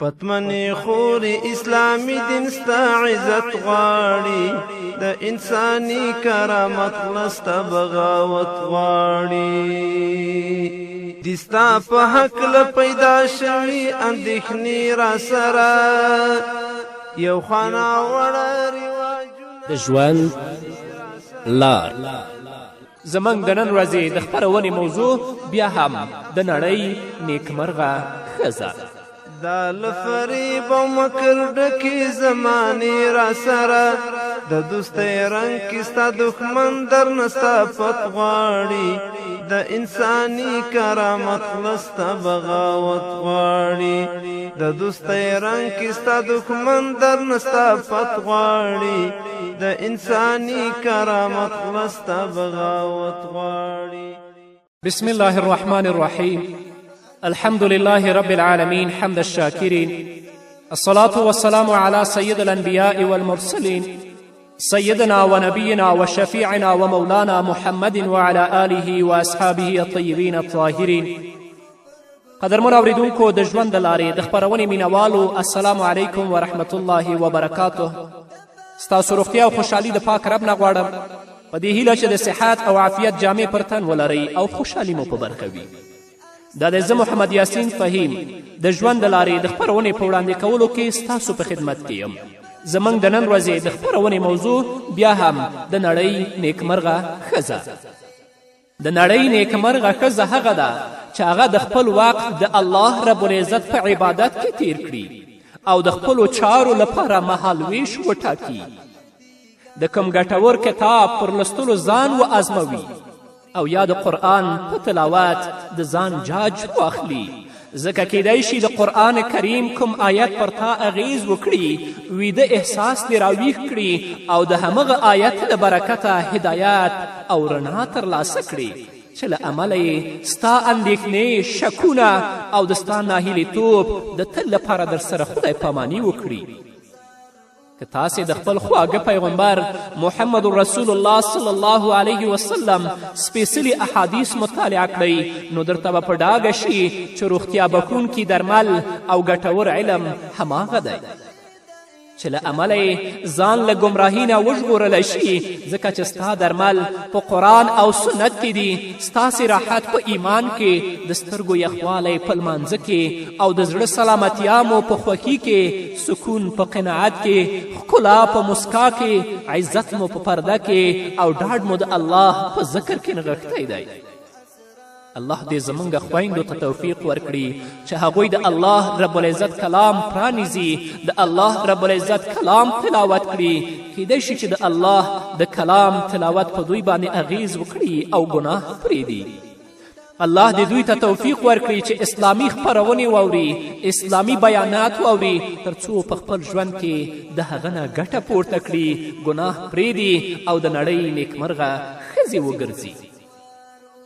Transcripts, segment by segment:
پتمنې خورې، اسلامي دین ستا عزت غواړي، د انساني کرامت غله ستا بغاوت غواړي. دي ستا په هکله پیدا شوي اندېښنې راسره، یو خوا ناوړه رواجونه. د ژوند لار. زموږ د نن ورځې د خپرونې موضوع بیا هم د نړۍ نیکمرغه ښځه. دا له فریب او مکر ډکې زمانې راسره، د دوستۍ رنګ کې ستا دښمن درنه ستا پت غواړي، د انساني کرامت غله ستا بغاوت غواړي. د دوستۍ رنګ کې ستا دښمن درنه ستا پت غواړي، د انساني کرامت غله ستا بغاوت غواړي. بسم الله الرحمن الرحيم. الحمد لله رب العالمين، حمد الشاكرين، الصلاة والسلام على سيد الأنبياء والمرسلين، سيدنا ونبينا وشفيعنا ومولانا محمد وعلى آله وأصحابه الطيبين الطاهرين. قدرمن اوریدونکو، د ژوند د لارې د خپرونې مینوالو، السلام علیکم ورحمت الله وبرکاته. ستاسو روغتیا او خوشحالي د پاک رب نه غواړم، په دې هیله چې د صحت او عافیت جامې پر تن ولرئ او خوشحالي مو په برخه وي. دا دی زه محمد یاسین فهیم د ژوند د لارې د خپرونې په وړاندې کولو کې ستاسو په خدمت کې یم. زموږ د نن ورځې د خپرونې موضوع بیا هم د نړۍ نیکمرغه ښځه. د نړۍ نیکمرغه ښځه هغه ده چې هغه د خپل وخت د الله رب العزت په عبادت کې تیر کړي او د خپلو چارو لپاره مهالویش وټاکي، د کوم ګټور کتاب پر لوستلو ځان وازموي او یا د قرآن په تلاوت د ځان جاج واخلي، ځکه کیدای شي د قرآن کریم کوم آیت پر تا اغیز وکړي، ویده احساس دې راویښ کړي او د همغه آیت له برکته هدایت او رڼا ترلاسه کړي چې له امله یې ستا اندېښنې، شکونه او د ستا ناهیلیتوب د تل لپاره در سره خدای پاماني وکړي. که تاسې د خپل خواږه پیغمبر محمد رسول الله صلی الله علیه وسلم سپېڅلي احادیث مطالعه کړئ، نو درته به په ډاګه شي چې روغتیا بښونکي درمل او ګټور علم هماغه دی چې له امله یې ځان له ګمراهي نه وژغورلی شي، ځکه چې ستا درمل په قرآن او سنت کې دي، ستاسې راحت په ایمان کې، د سترګو یخوالی په لمانځه کې، او د زړه سلامتیا مو په خوښي کې، سکون په قناعت کې، ښکلا په مسکا کې، عزت مو په پرده کې او ډاډ مو د الله په ذکر کې نغښتی دی. الله دې زمونږ خویندو ته توفیق ورکړي چې هغوی د الله رب العزت کلام پرانیزي، د الله رب العزت کلام تلاوت کړي. کیدای شي چې د الله د کلام تلاوت په دوی باندې اغیز وکړي او ګناه پرېږدي. الله دې دوی ته توفیق ورکړي چې اسلامي خپرونې واوري، اسلامي بیانات واوري، تر څو په خپل ژوند کې د هغه نه ګټه پورته کړي، ګناه پرېږدي او د نړۍ نیکمرغه ښځې وګرځي.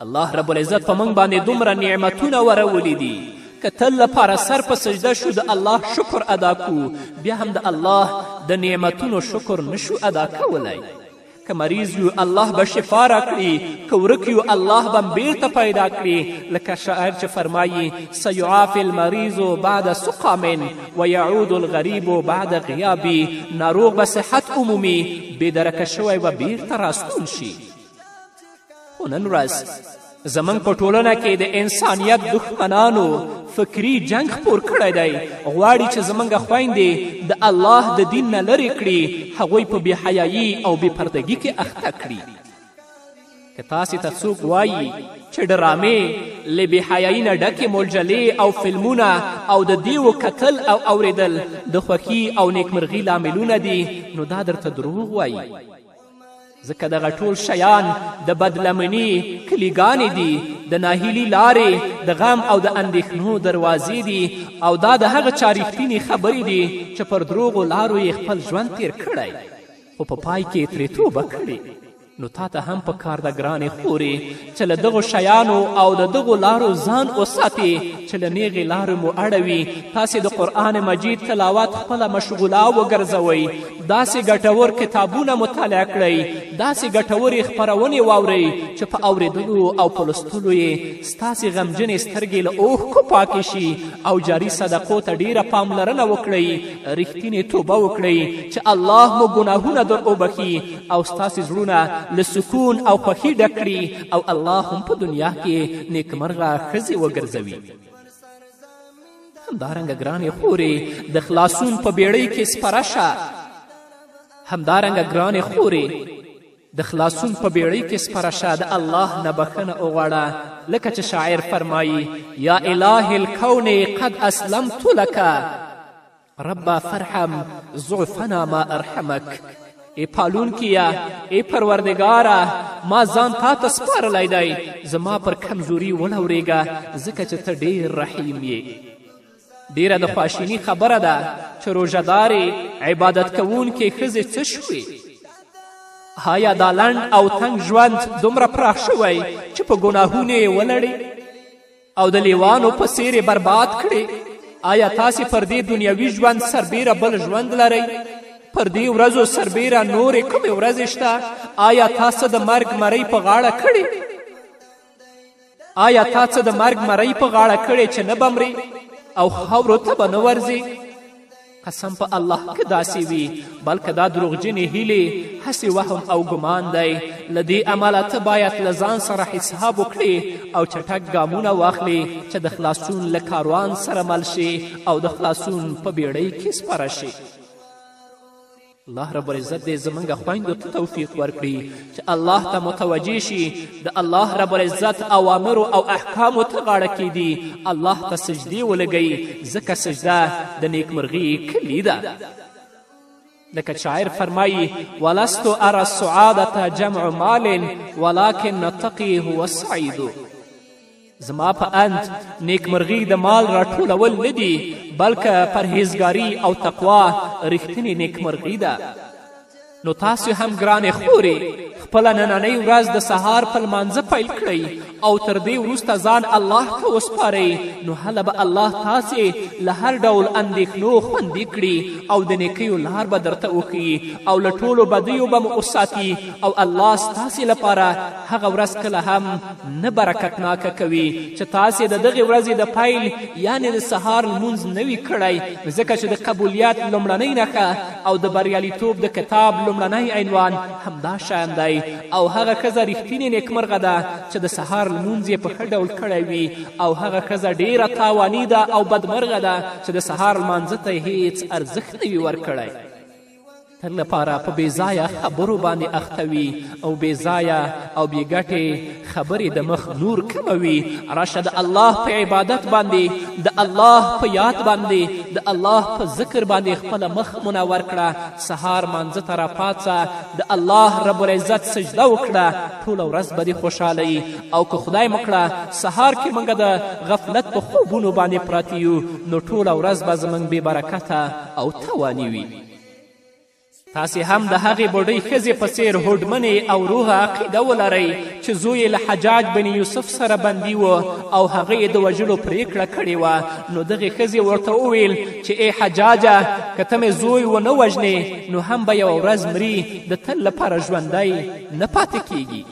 الله رب العزت په موږ باندې دومره نعمتونه ورولي دي، که تل لپاره سر په سجده شو د الله شکر ادا کو، بیا هم د الله د نعمتونو شکر نشو ادا کولی. که مریض یو، الله به شفا راکړي، که ورک یو، الله به بیرته پیدا کړي، لکه شاعر چې فرمایي: سیعافي المریض بعد سقام ویعود الغریب بعد غیابي. ناروغ به صحت عمومي، بې درکه شوی به بیرته راستون شي. خو نن ورځ زموږ په ټولنه کې د انسانیت دښمنانو فکري جنګ خپور کړی دی، غواړي چې زموږ خویندې د الله د دین نه لرې کړي، هغوی په بې حیایي او بې پردګي کې اخته کړي. که تاسې ته څوک وایي چې ډرامې، له بې حیایي نه ډکې ملجلې او فلمونه او د دیو کتل او اوریدل د خوښي او نیکمرغي لاملونه دي، نو دا درته دروغ وایي، ځکه دغه ټول شیان د بدلمني کلیګانې دي، د ناهیلي لارې، د غم او د اندېښنو دروازې دي، او دا د هغه چا رښتینې خبرې دي چې پر دروغو لارو یې خپل ژوند تیر کړی، خو په پای کې ترې توبه کړې. نو تا ته هم په کار ده ګرانې خورې چې له دغو شیانو او د دغو لارو ځان وساتې چې له نیغې لارې مو اړوي. تاسې د قرآن مجید تلاوت خپله مشغولا وګرځوئ، داسې ګټور کتابونه مطالعه کړئ، داسې ګټورې خپرونې واورئ چې په اورېدلو او په لوستلو یې ستاسې غمجنې سترګې له اوښکو پاکې شي، او جاري صدقو ته ډیره پاملرنه وکړئ، رښتینې توبه وکړئ چې الله مو ګناهونه در وبخښي او ستاسې زړونه له سکون او خوښي ډک کړي، او الله هم په دنیا کې نیکمرغه ښځې وګرځوي. همدارنګه ګرانې خورې د خلاصون په بیړۍ کې سپره شه. همدارنګه ګرانې خورې د خلاصون په بیړۍ کې سپره شه، د الله نه بښنه وغواړه، لکه چې شاعر فرمایي: یا اله الکون قد اسلمت لک ربا فرحم ضعفنا ما ارحمک. ای پالونکیه، ای پروردګاره، ما ځان تا ته سپارلی دی، زما پر کمزوري ولورېږه، ځکه چې ته ډېر رحیم یې. ډېره د خواشیني خبره ده چې روژهدارې عبادت کوونکې ښځې څه شوې؟ آیا دا لنډ او تنګ ژوند دومره پراخ شوی چې په ګناهونو یې ولړې او د لیوانو په څیر یې برباد کړې؟ آیا تاسې پر دې دنیوي ژوند سربیره بل ژوند لرئ؟ پر دې ورځو سربیره نورې کومې ورځې شته؟ آیا تاسو د مرګ مرۍ په غاړه کړې؟ آیا تا څه د مرګ مرۍ په غاړه کړې چې نه به مرې او خاورو ته به نه ورځې؟ قسم په الله که داسې وي، بلکه دا دروغجنې هیلې هسې وهم او ګمان دی. له دې امله ته باید له ځان سره حساب وکړې او چټک ګامونه واخلې چې د خلاصون له کاروان سره مل شې او د خلاصون په بیړۍ کې سپره شې. الله رب العزت دې زموږ خویندو ته توفیق ورکړي چې الله ته متوجه شي، د الله رب العزت اوامرو او احکامو ته غاړه کیږدي، الله ته سجدې ولګوي، ځکه سجده د نیکمرغي کلي ده. لکه شاعر فرمایي: ولست ارى السعادة جمع مال ولكن التقي هو السعيد. زما په اند نیکمرغي د مال راټولول نه دي، بلکه پرهیزګاري او تقوا رښتینې نیکمرغي ده. نو تاسو هم ګرانې خورې خپله نننۍ ورځ د سهار په لمانځه پیل کړئ او تر دې وروسته ځان الله ته وسپارئ، نو هله به الله تاسې له هر ډول اندېښنو خوندي کړي او د نیکیو لار به درته وښیي او له ټولو بدیو به مو وساتي، او الله ستاسې لپاره هغه ورځ کله هم نه برکتناکه کوي چې تاسې د دغې ورځې د پیل یعنې د سهار لمونځ نه وي کړی، ځکه چې د قبولیت لومړنۍ نښه او د بریالیتوب د کتاب لومړنی عنوان همدا شیان دی. او هغه ښځه رښتینې نیکمرغه ده چې د سهار لمونځ یې په ښه ډول کړی وي، او هغه ښځه ډیره تاواني ده او بدمرغه ده چې د سهار لمانځه ته یې هیڅ ارزښت نه وي ورکړی. تل لپاره په بې ځایه خبرو باندې اخته وي او بې ځایه او بې ګټې خبرې د مخ نور کموي. راشه د الله په عبادت باندې، د الله په یاد باندې، د الله په ذکر باندې خپله مخ منور کړه. سهار مانځه ته راپاڅه، د الله رب العزت سجده وکړه، ټوله ورځ به دې خوشحاله یي. او که خدای مه کړه سهار کې موږ د غفلت په خوبونو باندې پراته یو، نو ټوله ورځ به زموږ بې برکته او تواني وي. تاسې هم د هغې بوډۍ ښځې په څیر هوډمنې او روغه عقیده ولرئ چې زوی یې له حجاج بن یوسف سره بندي و او هغه یې د وژلو پرېکړه کړې وه. نو دغې ښځې ورته وویل چې ای حجاجه، که ته مې زوی ونه وژنې نو هم به یوه ورځ مري، د تل لپاره ژوندی نه پاتې کیږي.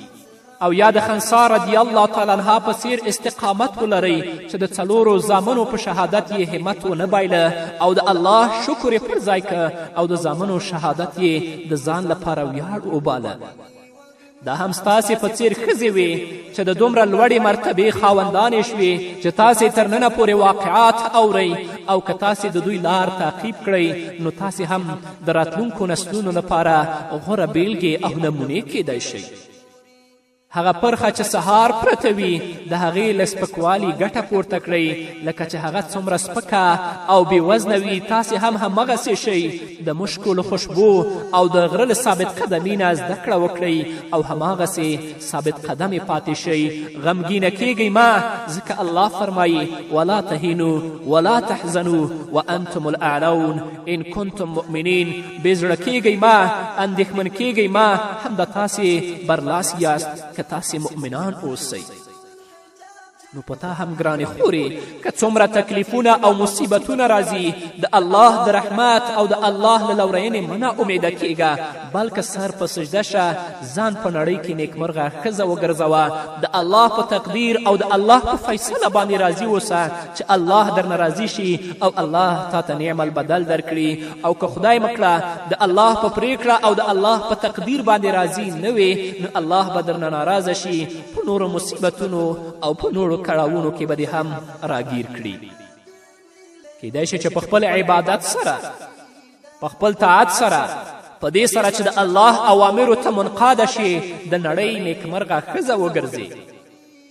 او یا د خنسا رضی الله تعالی عنها په څیر استقامت ولرئ چې د څلورو زامنو په شهادت یې همت ونه بایله او د الله شکر یې پر ځای که او د زامنو شهادت یې د ځان لپاره ویاړ وباله. دا هم ستاسې په څیر ښځې وې چې د دومره لوړې مرتبې خاوندانې شوې چې تاسې تر ننه پورې واقعات اورئ، او که تاسې د دوی لار تعقیب کړئ نو تاسې هم د راتلونکو نسلونو لپاره غوره بیلګې او نمونې کیدای شئ. هغه پرخه چې سهار پرته وي، د هغې له سپکوالي ګټه پورته کړئ. لکه چې هغه څومره سپکه او بې وزنه وي، تاسې هم همغسې شئ. د مشکو له خوشبو او د غره له ثابت قدمي نه زده کړه وکړئ او هماغسې ثابت قدمې پاتې شئ. غمګینه کیږئ مه، ځکه الله فرمایي: ولا تهینو ولا تحزنو وانتم الاعلون ان کنتم مؤمنین. بې زړه کیږئ مه، اندېښمن کیږئ مه، همدا تاسې برلاسي یاست که تاسې مؤمنان اوسئ. نو په تا هم ګرانې خورې، که څومره تکلیفونه او مصیبتونه راځي، د الله د رحمت او د الله له لورینې مه ناامیده کیږه، بلکه سر په سجده شه، ځان په نړۍ کې نیکمرغه ښځه وګرځوه، د الله په تقدیر او د الله په فیصله باندې راضي اوسه چې الله درنه راضي شي او الله تا ته نعم البدل درکړي. او که خدای مه کړه د الله په پریکړه او د الله په تقدیر باندې راضي نه وې، نو الله به درنه ناراضه شي، په نورو مصیبتونو او په نورو کړاوونو کې به دې هم راګیر کړي. کیدای شي چې په خپل عبادت سره، په خپل طاعت سره، په دې سره چې د الله اوامرو ته منقاده شي، د نړۍ نیکمرغه ښځه وګرځي.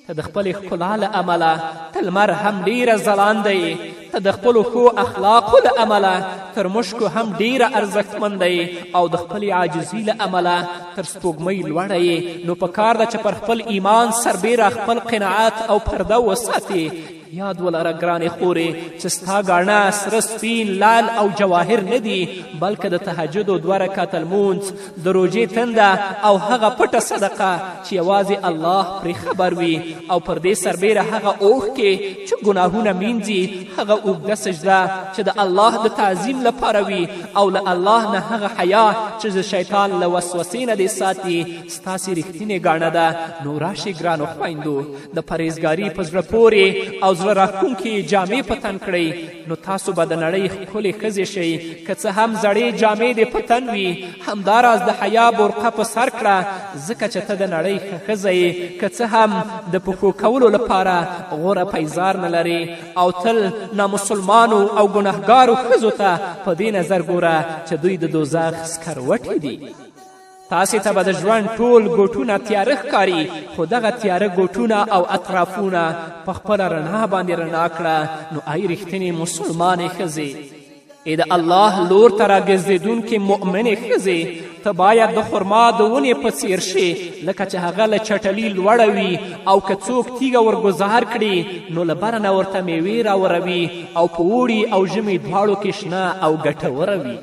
ته د خپلې ښکلا له امله ته لمر هم ډیره ځلانده یې، ته د خپلو ښو اخلاقو له امله تر مشکو هم ډیره ارزښتمنده یې، او د خپلې عاجزي له امله تر سپوږمۍ لوړه یې. نو په کار ده چې پر خپل ایمان سربیره خپل قناعت او پرده وساتې. یاد ولره ګرانې خورې چې ستا ګاڼه سره، سپین، لال او جواهر نه دي، بلکې د تهجدو 2 رکعته لمونځ، د روژې تنده او هغه پټه صدقه چې یوازې الله پرې خبر وي، او پر دې سربیره هغه اوښکې چې ګناهونه مینځي، هغه اوږده سجده چې د الله د تعظیم لپاره وي، او له الله نه هغه حیا چې د شیطان له وسوسې نه دې ساتي، ستاسې رښتینې ګاڼه ده. نو راشئ ګرانو خویندو، د پرهیزګاري په زړه پورې او زړه راښکونکې جامې په تن کړئ، نو تاسو به د نړۍ ښکلې ښځې شئ، که څه هم زړې جامې دې په تن وي. همداراز د حیا برقه په سر کړه، ځکه چې ته د نړۍ ښه ښځه یې، که څه هم د پښو کولو لپاره غوره پیزار نه لرې. او تل نامسلمانو او ګناهګارو ښځو ته په دې نظر ګوره چې دوی د دوزخ سکروټې دي. تاسې ته به د ژوند ټول ګوټونه تیاره ښکاري، خو دغه تیاره ګوټونه او اطرافونه په خپله رڼا باندې رڼا کړه. نو ای رښتینې مسلمانې ښځې، ای د الله لور ته راګرځېدونکې مؤمنې ښځې، ته باید د خرما د ونې په څیر شې، لکه چې هغه له چټلي لوړه وي او که څوک تیږه ورګزار کړي نو له بره نه ورته میوې راوروي، او په اوړي او ژمي دواړو کې شنه او ګټوره وي.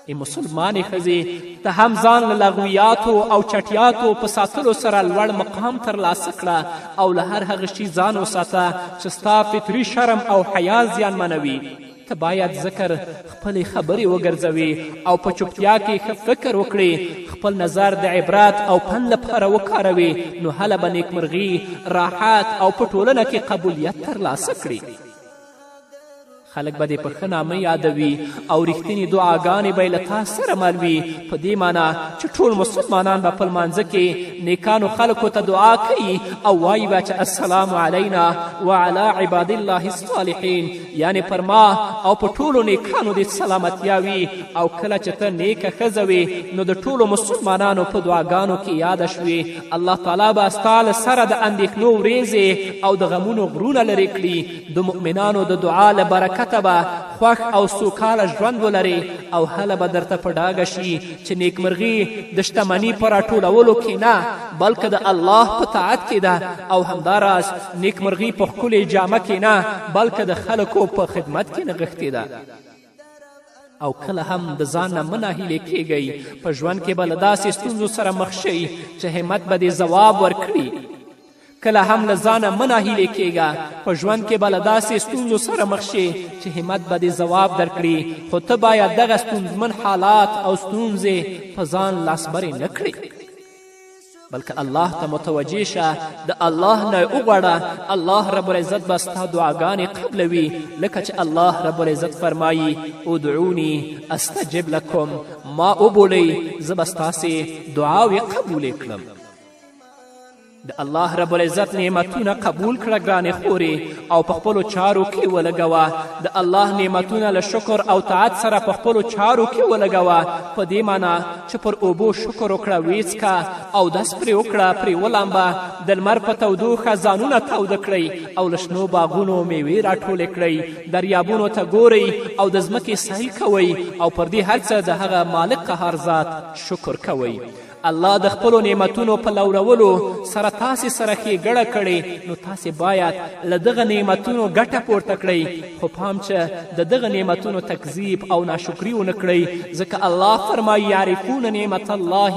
ای مسلمانې ښځې، ته هم ځان له لغویاتو او چټیاتو په ساتلو سره لوړ مقام ترلاسه کړه، او له هر هغه شي ځان وساته چې ستا فطري شرم او حیا زیانمنوي. ته باید ذکر خپلې خبرې وګرځوې او په چوپتیا کې ښه فکر وکړې، خپل نظر د عبرت او پند لپاره وکاروې، نو هله به نیکمرغي، راحت او په ټولنه کې قبولیت ترلاسه کړې. خلک به دې په ښه نامه یادوي او رښتینې دعاګانې به یې له تا سره مل وي، په دې معنا چې ټول مسلمانان به په لمانځه کې نیکانو خلکو ته دعا کوي او وایي به چې السلام علینا وعلی عباد الله الصالحین، یعنې پر ما او په ټولو نیکانو دې سلامتیا وي. او کله چې ته نیکه ښځه وې نو د ټولو مسلمانانو په دعاګانو کې یاده شوې. الله تعالی به ستا له سره د اندېښنو وریځې او د غمونو غرونه لرې کړي. د مؤمنانو د دعا له برکته به خوښ او سوکاله ژوند ولرې، او هله به درته په ډاګه شي چې نیکمرغي د شتمني په راټولولو کې نه، بلکه د الله په طاعت کې ده، او همداراز نیکمرغي په ښکلې جامه کې نه، بلکه د خلکو په خدمت کې نغښتې ده. او کله هم د ځان نه مه ناهیلې کیږئ، په ژوند کې به له داسې ستونزو سره مخ شئ چې همت به دې ځواب ورکړي. کله هم له ځانه مه ناهیلې کیږه، په ژوند کې به له داسې ستونزو سره مخ شې چې همت به دې ځواب درکړي، خو ته باید دغه ستونزمن حالات او ستونزې په ځان لاسبرې نه کړې، بلکې الله ته متوجه شه، د الله نه وغواړه، الله رب العزت به ستا دعاګانې قبلوي، لکه چې الله رب العزت فرمایي: ادعوني استجب لکم، ما وبولئ زه به ستاسې دعاوې قبولې کړم. د الله رب العزت نعمتونه قبول کړه ګرانې خورې او په خپلو چارو کې ولګوه. د الله نعمتونه له شکر او طاعت سره په خپلو چارو کې ولګوه، په دې معنا چې پر اوبو شکر وکړه، ویڅکه او دس پرې وکړه، پرې ولامبه، د لمر په تودوخه ځانونه تاوده کړئ او له شنو باغونو میوې راټولې کړئ، دریابونو ته ګورئ او د ځمکې سیل کوئ او پر دې هر څه د هغه مالک قهار ذات شکر کوئ. الله د خپلو نعمتونو په لورولو سره تاسې سره ښېګړه کړې، نو تاسې باید له دغه نعمتونو ګټه پورته کړئ، خو پام چې د دغه نعمتونو تکذیب او ناشکري ونه کړئ، ځکه الله فرمایي یعرفون نعمت الله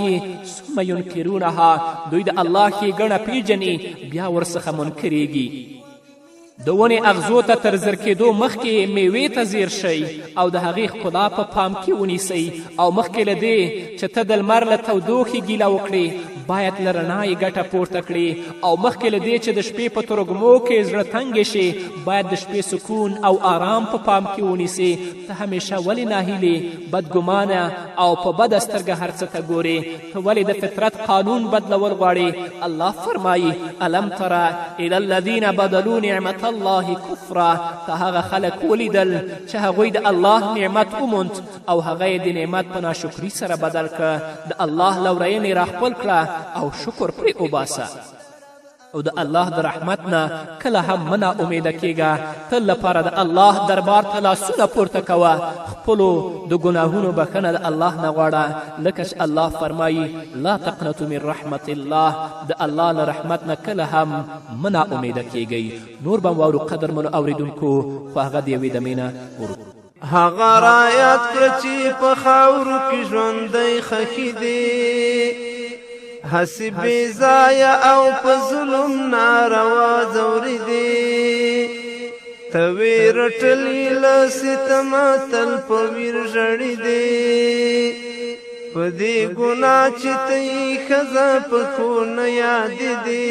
ثم ینکرونها، دوی د الله ښېګڼه پیژني بیا ورڅخه منکرېږي. د ونې اغزو ته تر زر کېدو مخکې میوې ته ځیر شئ او د هغې ښکلا په پام کې ونیسئ، او مخکې له دې چې ته د لمر له تودوخې ګیله وکړې باید له رڼا یې ګټه پورته کړې، او مخکې له دې چې د شپې په ترږمو کې زړه تنګې شې باید د شپې سکون او آرام په پام کې ونیسې. ته همیشه ولې ناهیلې، بدګمانه او په بده سترګه هر څه ته ګورې؟ ته ولې د فطرت قانون بدلول غواړې؟ الله فرمایي الم تر الی الذین بدلوا نعمت الله کفرا، ته هغه خلک ولیدل چې هغوی د الله نعمت وموند او هغه یې د نعمت په ناشکري سره بدل کړه، د الله لورینې راخپل کړه او شکر پرې وباسه، او د الله د رحمت نه کله هم مه ناامیده کیږه. تل لپاره د الله دربار ته لاسونه پورته کوه، خپلو د ګناهونو بښنه د الله نه غواړه، لکه چې الله فرمایي لا تقنطوا من رحمت الله، د الله له رحمت نه کله هم مه ناامیده کیږئ. نور به هم واورو قدرمنو اورېدونکو، خو هغه د یوې دمې نه وروسته. هغه رایاد کړه چې په خاورو کې ژوندی ښخي دی، هسې بې ځایه او په ظلم ناروا ځوري دی، ته وې رټلي له ستمه تل په ویر ژړي دی، په دې ګناه چې ته یې ښځه په ښو نه یادې دی،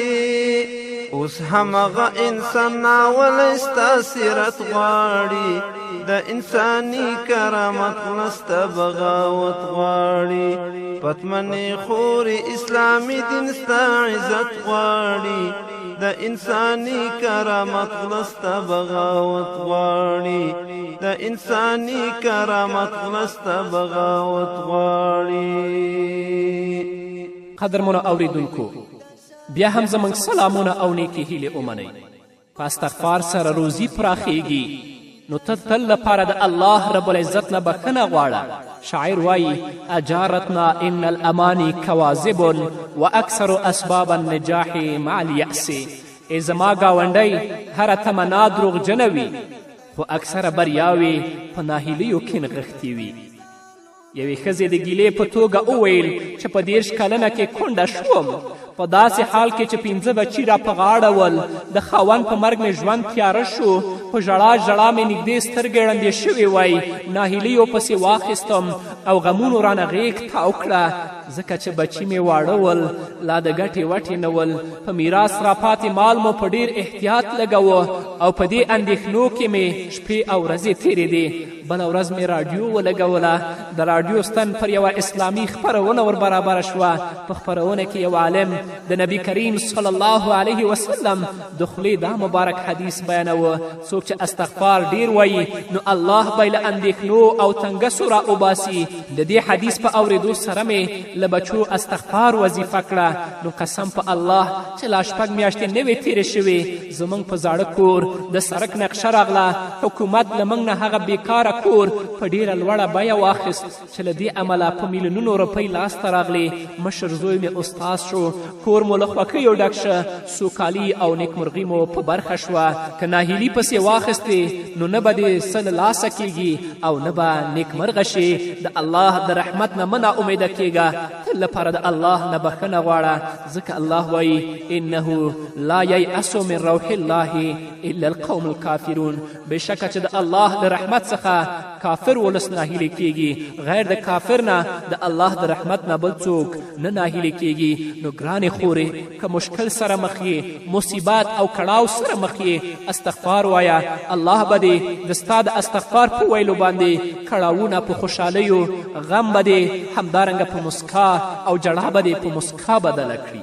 اوس همغه انسان ناولی ستا سیرت غواړي، د انساني کرامت غله ستا بغاوت غواړي، پتمنې خورې اسلامي دین ستا عزت غواړي، د انساني کرامت غله ستا بغاوت غواړي، د انساني کرامت غله ستا بغاوت غواړي. قدرمنو اورېدونکو، بیا هم زموږ سلامونه او نیکې هیلې ومنئ. په استغفار سره روزي پراخیږي، نو ته تل لپاره د الله رب العزت نه بښنه غواړه. شاعر وایي اجارتنا ان الاماني کواذب واکثر اسباب النجاح مع الیأس. ای زما ګاونډی، هره تمنا دروغجنه وي، خو اکثره بریاوې په ناهیلیو کې نغښتې وي. یوې ښځې د ګیلې په توګه وویل چې په 30 کلنه کې کونډه شوم، په داسې حال کې چې 5 بچي را په غاړه ول، د خاوند په مرګ مې ژوند تیاره شو، په ژړا ژړا مې نږدې سترګې ړندې شوې وای، ناهیلیو پسې واخیستم او غمونو رانه غېږ تاو کړه، ځکه چې بچي مې واړه ول، لا د ګټې وټې نه ول، په میراث راپاتې مال مو په ډېر احتیاط لګوه او په دې اندېښنو کې مې شپې او ورځې تېرېدې. بله ورځ مې راډیو ولګوله، د راډیو ستن پر یوه اسلامي خپرونه ور برابره شوه. په خپرونه کې یو عالم د نبی کریم صلی الله علیه وسلم د خولې دا مبارک حدیث بیانوه، څوک چې استغفار ډیر وایي نو الله به یې له اندېښنو او تنګسو را وباسي. د دې حدیث په اورېدو سره مې له بچو استغفار وظیفه کړه، نو قسم په الله چې لا 6 میاشتې نه وې تېرې شوې، زموږ په زاړه کور د سړک نقشه راغله. حکومت له موږ نه هغه بیکاره کور په ډېره لوړه بیه واخیست چې له دې امله په میلیونونو روپۍ لاسته راغلې. مشر زوی مې استاد شو، کور مو له خوښیو ډک شه، سوکالي او نیکمرغي مو په برخه شوه. که ناهیلي پسې واخیستې نو نه به دې څه له لاسه کیږي او نه به نیکمرغه شې. د الله د رحمت نه مه ناامیده کیږه، تل لپاره د الله نه بښنه غواړه، ځکه الله وایي انه لا ییأس من روح الله الا القوم الکافرون. بېشکه چې د الله له رحمت څخه کافر ولس ناهیلی کیږي، غیر د کافر نه د الله د رحمت نه بل څوک نه ناهیلی کیږي. نو ګرانې خورې، که مشکل سره مخ یې، مصیبت او کړاو سره مخ یې، استغفار وایه. الله به دې د ستا د استغفار په ویلو باندې کړاوونه په خوشحالیو، غم به دې همدارنګه په مسکا او ژړا به دې په مسکا بدله کړي.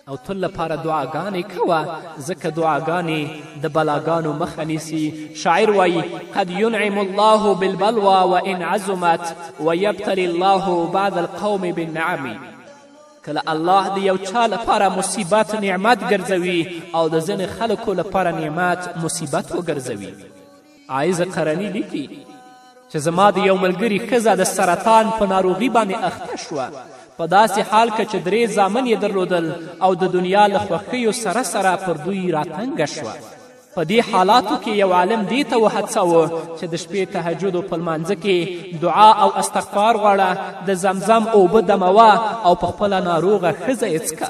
او تل لپاره دعاګانې کوه، ځکه دعاګانې د بلاګانو مخه نیسي. شاعر وایي: قد ينعم الله بالبلوى وإن عظمت ويبتلي الله بعد القوم بالنعم. کله الله د یو چا لپاره مصیبت نعمت ګرځوي او د ځینې خلکو لپاره نعمت مصیبت وګرځوي. عایز قرني لیکي چې زما د یو ملګري ښځه د سرطان په ناروغي باندې اخته شوه، په داسې حال کې چې درې زامن یې درلودل او د دنیا له خوښیو سره سره پر دوی راتنګه شوه. په دې حالاتو کې یو عالم دې ته وهڅاوه چې د شپې تهجدو په لمانځه کې دعا او استغفار غواړه، د زمزم اوبه دموه او په خپله ناروغه ښځه یې څکه.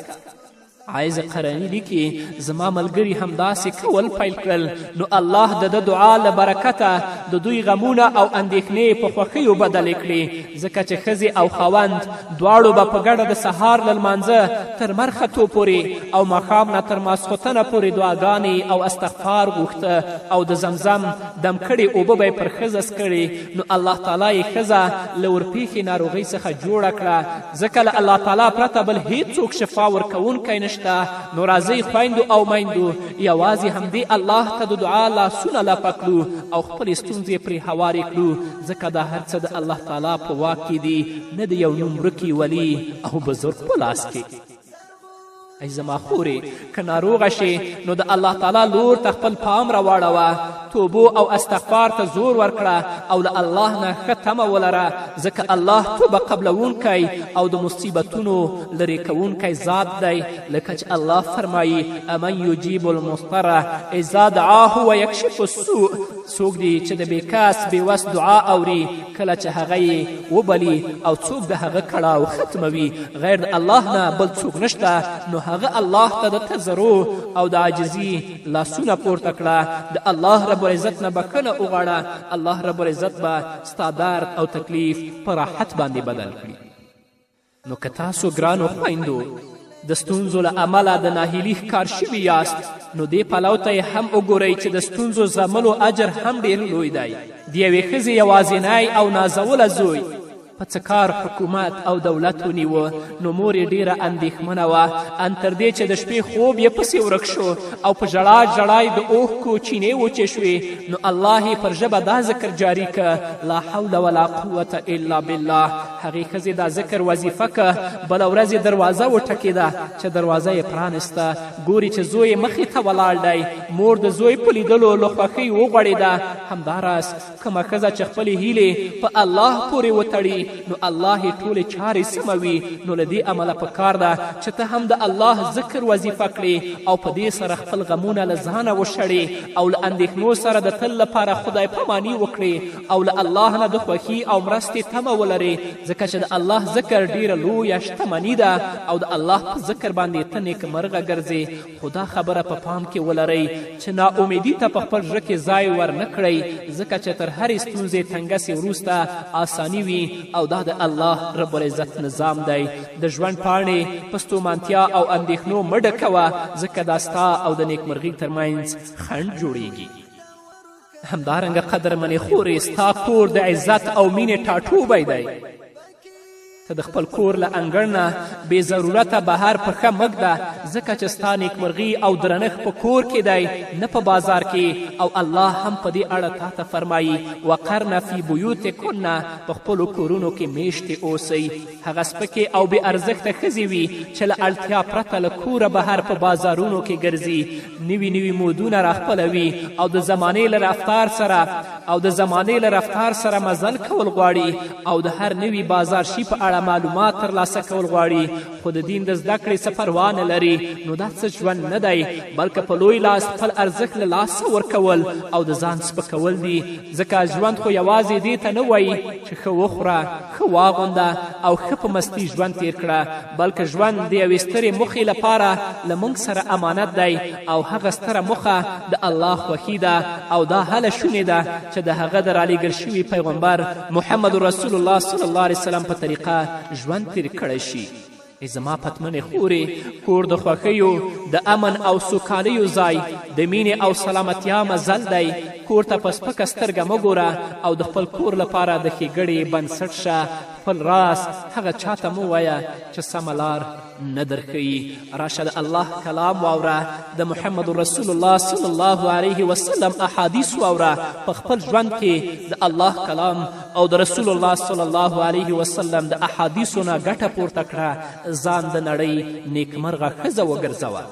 عایز قرني لیکي: زما ملګري همداسې کول پیل کړل، نو الله د ده دعا له برکته د دوی غمونه او اندېښنې په خوښیو بدلې کړې، ځکه چې ښځې او خاوند دواړو به په ګډه د سهار له لمانځه تر مرختو پورې او ماښام نه تر ماسخوتنه پورې دعاګانې او استغفار غوښته او د زمزم دم کړې اوبه به یې پر ښځه څکړې، نو الله تعالی یې ښځه له ورپېښې ناروغۍ څخه جوړه کړه، ځکه له الله تعالی پرته بل هیڅوک شفا ورکوونکی نشته. نو راځئ خویندو او میندو، یوازې همدې الله ته د دعا لاسونه لپه کړو او خپلې ستونزې پرې هوارې کړو، ځکه دا هر څه د الله تعالی په واک کې دي، نه د یو نوم ورکي ولي او بزرګ په لاس کې. ای زما خورې، که ناروغه شې نو د الله تعالی لور ته خپل پام راواړوه، توبو او استغفار ته زور ورکړه او له الله نه ښه تمه ولره، ځکه الله توبه قبلوونکی او د مصیبتونو لرې کوونکی ذات دی، لکه چې الله فرمایي: امن یجیب المضطر اذا دعاه ویکشف السوء. څوک دی چې د بېکس بېوس دعا اوري کله چې هغه یې وبلي، او څوک د هغه کړاو ختموي؟ غیر د الله نه بل څوک نشته. نو هغه الله ته د تضرع او د عاجزي لاسونه پورته کړه، د الله رب العزت نه بښنه وغواړه، الله رب العزت به ستا درد او تکلیف په راحت باندې بدل کړي. نو که تاسو ګرانو خویندو د ستونزو له امله د ناهیلي ښکار شوي یاست، نو دې پلو ته یې هم وګورئ چې د ستونزو زغملو اجر هم ډېر لوی دی. د یوې ښځې یوازینی او نازوله زوی په څه کار حکومت او دولت ونیوه، نو مور یې ډېره اندېښمنه وه، ان تر دې چې د شپې خوب یې پسې ورک شو او په ژړا ژړا یې د اوښکو چینې وچې شوې. نو الله یې پر ژبه دا ذکر جاري که: لا حول ولا قوة الا بالله. هغې ښځې دا ذکر وظیفه که. بله ورځ یې دروازه وټکېده، چې دروازه یې پرانسته ګوري چې زوی یې مخې ته ولاړ دی. مور د زوی په لیدلو له خوښۍ وغوړېده. همداراز کومه ښځه چې خپلې هیلې په الله پورې وتړي، نو الله یې ټولې چارې سموي. نو له دې امله په کار ده چې ته هم د الله ذکر وظیفه کړې او په دې سره خپل غمونه له ځانه وشړې او له اندېښنو سره د تل لپاره خدای پاماني وکړې او له الله نه د خوښي او مرستې تمه ولرې، ځکه چې د الله ذکر ډیره لویه شتمني ده او د الله په ذکر باندې ته نیکمرغه ګرځې. خو دا خبره په پام کې ولرئ چې ناامیدي ته په خپل زړه کې ځای ورنه کړئ، ځکه چې تر هرې ستونزې تنګسې وروسته آساني وي او دا د الله رب العزت نظام دی. د ژوند پاڼې په ستومانتیا او اندېښنو مه ډکوه، ځکه دا ستا او د نیکمرغي ترمنځ خنډ جوړیږي. همدارنګه قدرمنې خورې، ستا کور د عزت او مینې ټاټوبی دی. ته د خپل کور له انګړ نه بې ضرورته بهر پښه مه ږده، ځکه چې ستا نیکمرغي او درنښت په کور کې دی، نه په بازار کې. او الله هم په دې اړه تا ته فرمایي: وقرن فی بیوتکن، په خپلو کورونو کې میشتې اوسئ. هغه سپکې او بې ارزښته ښځې وي چې له اړتیا پرته له کوره بهر په بازارونو کې ګرځي، نوي نوي مودونه راخپلوي او د زمانې له رفتار سره او د زمانې له رفتار سره مزل کول غواړي او د هر نوي بازار شي په اړه معلومات ترلاسه کول غواړي، خو د دین د زده کړې څه پروا نه لري. نو دا څه ژوند نه دی، بلکه په لوی لاس خپل ارزښت له لاسه ورکول او د ځان سپکول دي، ځکه ژوند خو یوازې دې ته نه وایي چې ښه وخوره، ښه واغونده او ښه په مستي ژوند تیر کړه، بلکه ژوند د یوې سترې موخې لپاره له موږ سره امانت دی او هغه ستره موخه د الله خوښي ده، او دا هله شونې ده چې د هغه د رالیږل شوي پیغمبر محمد رسول الله صلی الله علیه وسلم په طریقه ژوند تیر کړی شي. ای زما پتمنې خورې، کور د خوښیو، د امن او سوکالیو ځای، د مینې او سلامتیا مزل دی. کور ته په سپکه سترګه مه ګوره او د خپل کور لپاره د ښېګړې بنسټ شه. خپل راز هغه چاته مه وایه چې سمه لار نه درښیي. راشه د الله کلام واوره، د محمد رسول الله صلی الله علیه وسلم احادیث واوره. په خپل ژوند کې د الله کلام او د رسول الله صلی الله علیه وسلم د احادیثو نه ګټه پورته کړه، ځان د نړۍ نیکمرغه ښځه وګرځوه.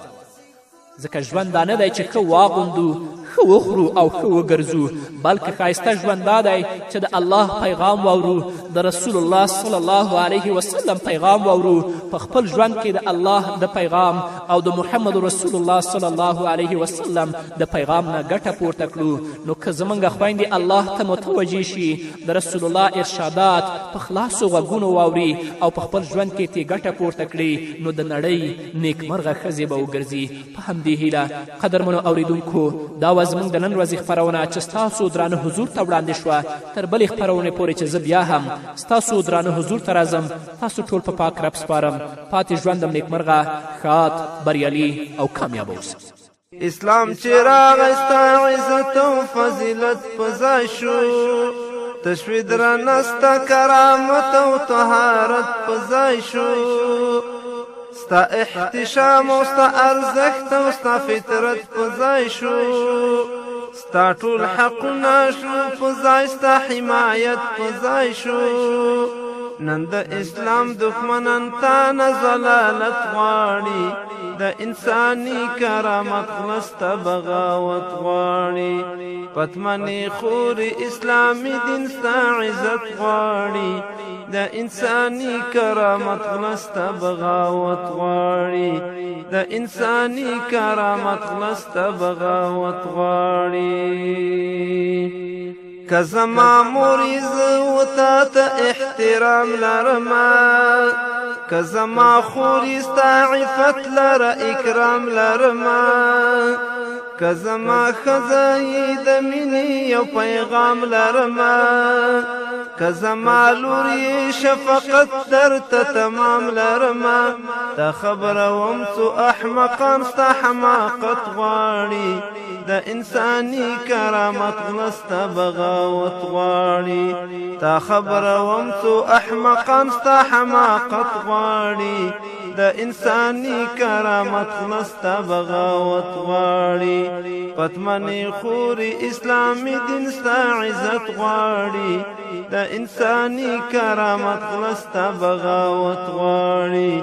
ځکه ژوند دا نه دی چې ښه واغوندو، ښه وخورو او ښه وګرځو، بلکې ښایسته ژوند دا دی چې د الله پیغام واورو، د رسول الله صلی الله علیه وسلم پیغام واورو، په خپل ژوند کې د الله د پیغام او د محمد رسول الله صلی الله علیه وسلم د پیغام نه ګټه پورته کړو. نو که زموږ خویندې الله ته متوجه شي، د رسول الله ارشادات په خلاصو غوږونو واوري او په خپل ژوند کې ترې ګټه پورته کړي، نو د نړۍ نیکمرغه ښځې به وګرځي. په همدې هیله قدرمنو اوریدونکو، دا وه زموږ د نن ورځې خپرونه چې ستاسو درانه حضور ته وړاندې شوه. تر بلې خپرونې پورې چې زه بیا هم ستاسو درانه حضور ته راځم، تاسو ټول په پاک رب سپارم. پاتې ژوندم نیکمرغه، ښاد، بریالي او کامیاب اوسئ. اسلام چې راغی ستا عزت او فضیلت په ځای شو، تشوي درنه ستا کرامت او طهارت په ځای شو، ستا احتشام او ستا ارزښت او ستا فطرت په ځای شو، ستا ټول حقونه شو په ځای، ستا حمایت په ځای شو. نن د اسلام دښمنان تا نه ضلالت غواړي، د انساني کرامت غله ستا بغاوت غواړي. پتمنې خورې اسلامي دین ستا عزت غواړي، د انساني کرامت غله ستا بغاوت غواړي، د انساني کرامت غله ستا بغاوت غواړي. که زما مور یې زه و تا ته احترام لرمه، که زما خور یې ستا عفت لره اکرام لرمه، که زما ښځه یې د مینې یو پیغام لرمه، که زما لور یې شفقت درته تمام لرمه، دا خبره وم څو احمقان ستا حماقت غواړي، د انساني کرامت غله ستا بغاوت غواړي. تا خبره وم څو احمقان ستا حماقت غواړي، د انساني کرامت غله ستا بغاوت غواړي. پتمنې خورې اسلامي دین ستا عزت غواړي، د انساني کرامت غله ستا بغاوت غواړي،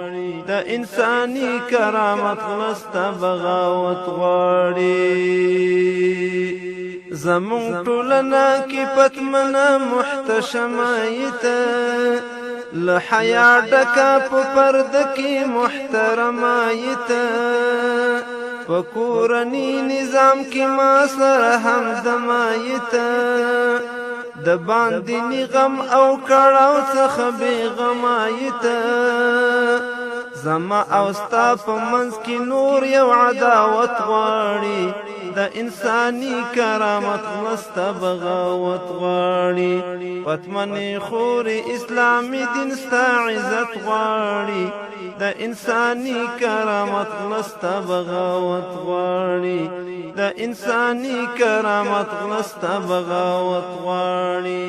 د انساني کرامت غله ستا بغاوت غواړي. زمونږ ټولنه کې پتمنه محتشمه یې ته، له حیا ډکه په پرده کې محترمه یې ته، په کورني نظام کې ما سره همدمه یې ته، د باندني غم او کړاو څخه بېغمه یې ته، زما او ستا په منځ کې نور یو عداوت غواړي، د انساني کرامت غله ستا بغاوت غواړي. پتمنې خورې اسلامي دین ستا عزت غواړي، د انساني کرامت غله ستا بغاوت غواړي، د انساني کرامت غله ستا بغاوت غواړي.